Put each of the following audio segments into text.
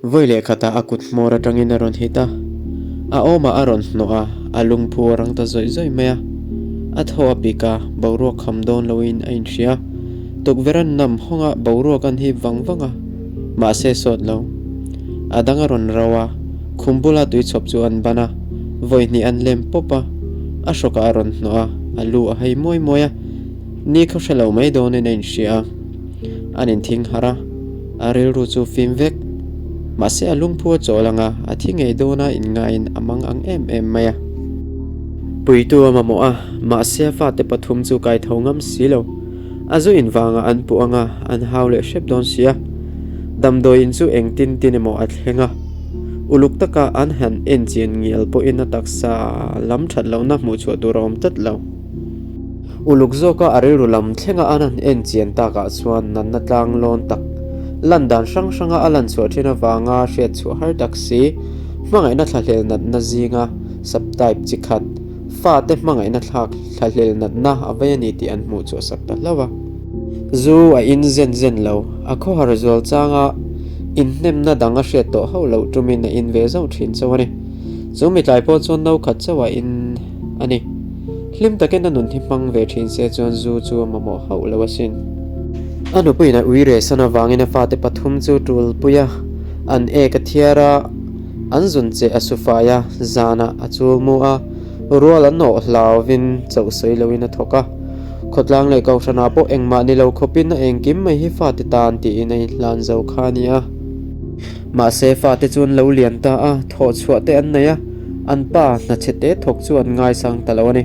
Vawi leh khatah a kut hmawr atangin a rawn hit a, a awmah a rawn hnawh a, a lungphu a rang ta zawih zawih mai a. A thaw a pik a, boruak kham dawn loin a inhria. Tukverh an nam hawng a, boruak an hip vang vang a, mahse sawt lo. A dang a rawn ro a, khum bula tui chhawp chu an ban a, vawi hnih an lem pawp a, a hrawkah a rawn hnawh a, a lu a hai muai muai a. Ni khaw hre lo mai dawnin a inhria a, an inthing harh a, a rilru chu fim vek. Mahse a lungphu a chawl ang a, a thi ngei dawna inngaiin a mang ang em em mai a. Puitu a mamawh a, mahse a fate pathum chu kai tho ngam si lo. A zu invangah an puh ang a, an hau leh hrep dawn si a. Damdawiin chu engtin tin emaw a thleng a, uluk taka an han enchian ngial pawhin a taksa lam that lohna hmuh chhuah tur a awm tlat lo. Uluk zawka a rilru lam thlenga an han en chian takah chuan natna tlang lawn tak, lan dan hrang hranga a lan chhuah thin avanga hriat chhuah har tak si, hmangaihna thlahlel natna zinga subtype chi khat, fate hmangaihna thlak thlahlel natna a vei a ni tih an hmuh chhuah sak ta hlauh a. Zu a in zen zen lo, a khawhar zual changa inhnemna dang a hriat tawh hauh loh tumin a in ve zauh thin chauh a ni. Chu mitlai pawh chuan no khat chauh a in a ni. Hlim takin a nun hi hmang ve thin se chuan zu chu a mamawh hauh lo asin. A nupuiin a ui reh san avangin a fate pathum chu tul pui a, an ek a thiar a, an zun che a su fai a, zanah a chul mu a, rual an awh hlauvin chauh sawi loin a thawk a. Khawtlang leh Kohhranah pawh engmah ni lo khawpin a engkim mai hi fate tan tiin a inhlan zo kha a ni a. Mahse fate chu an lo lian ta a, thawh chhuah te an nei a, an pa hna chhe te thawk chu an ngaisang ta lo a ni.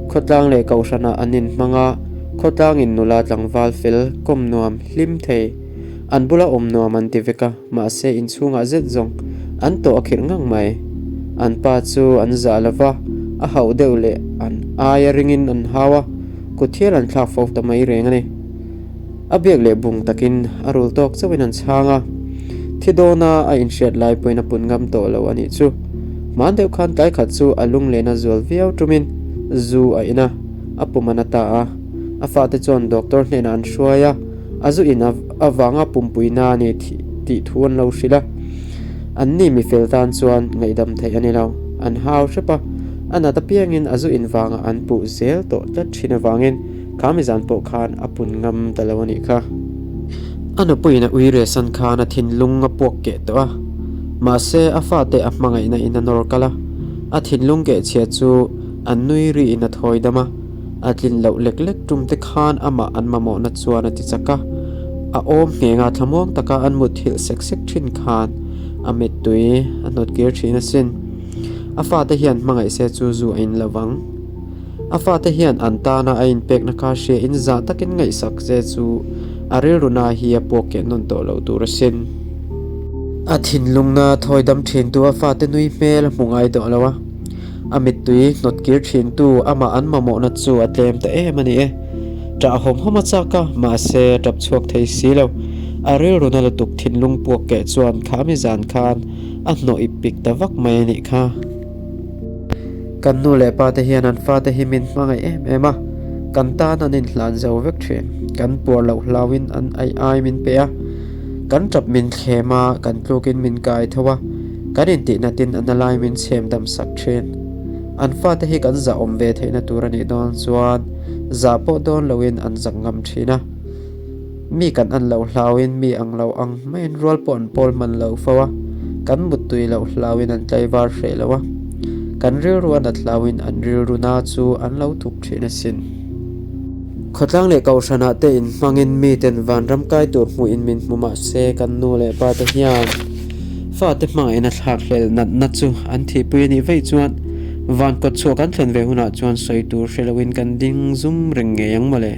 Khawtlang leh Kohhranah an inhmang a, khawtlangin nula tlangval fel, kawm nuam, hlim thei, an bula awm nuam an ti vek a, mahse inchhungah zet zawng an tawh a khirh ngang mai. An pa chu an zah lo va, a hauh deuh leh an aia ringin an hau a, kut hial an thlak fo ta mai reng a ni. A biak leh bung takin a rul tawk chauhin an chhang a, thi dawna a inhriat lai pawhin a pun ngam tawh lo a nih chu. Hman deuh khan tlai khat chu a lunglena zual viau tumin zu a in a, a pum a na ta a. A fate chuan doctor hnenah an hruai a, a zu in avanga pumpuina a ni tih thu an lo hrilh a. Anni mifel tan chuan ngaihdam theih a ni lo. An hau hrep a, a nat apiangin a zu in vangah an puh zel tawh tlat thin avangin Kha mizan pawh khan a pun ngam ta lo a nih kha. A nupuiin a ui resan khan a thinlung a puak keh tawh a, mahse a fate a hmangaihna in a nawr kal a, a thinlung keh chhia chu an nui riin a thawi dam a, a tlin loh lek lek tum te khan amah an mamawhna chuan a ti chak a, a awm nghenga thlamuang taka an muthilh sek sek thin khan a mittui a hnawt kir thin asin. A fate hian hmangaih se chu zu a in lo vang. A fate hian an tana a inpekna kha hria in zah takin ngaihsak che chu a rilruna hi a puak keh nawn tawh loh tur asin. A thinlungna thawi dam thintu a fate nui hmel a hmu ngai tawh lo a, a mittui hnawt kir thintu amah an mamawhna chu a tlem ta em a ni e. Ṭah hawm hawm a chak a, mahse a ṭap chhuak thei si lo. A rilruna lutuk thinlung puak keh chuan kha mi zan khan a hnawh ip pik ta vak mai a nih kha. Kan nu leh pa te hian an fate hi min hmangaih em em a, kan tan an inhlan zo vek thin. Kan puar loh hlauhin an ai ai min pe a, kan tap min thlem a, kan tlukin min kai tho a, kan intihnatin a na lai min chhem dam sak thin. An fate hi kan zah awm ve theihna tur a nih dawn chuan zah pawh dawn loin an zak ngam thin a. Mi kan an loh hlauin mi ang lo ang maiin rual pawh an pawl hman lo fo a, kan muttui loh hlauin an tlaivar hreh lo a, kan rilru a nat hlauin an rilru na chu an lo thup thin asin. Khawtlang leh Kohhranah te inhmangin miten vanram kai tur hmuhin min hmu mah se kan nu leh pa te hian fate hmangaihna thlak hlel natna chu an thihpui a nih vaih chuan van kawtchhuah kan thlen ve hunah chuan sawi tur hre loin kan ding zum reng ngei ang mawle.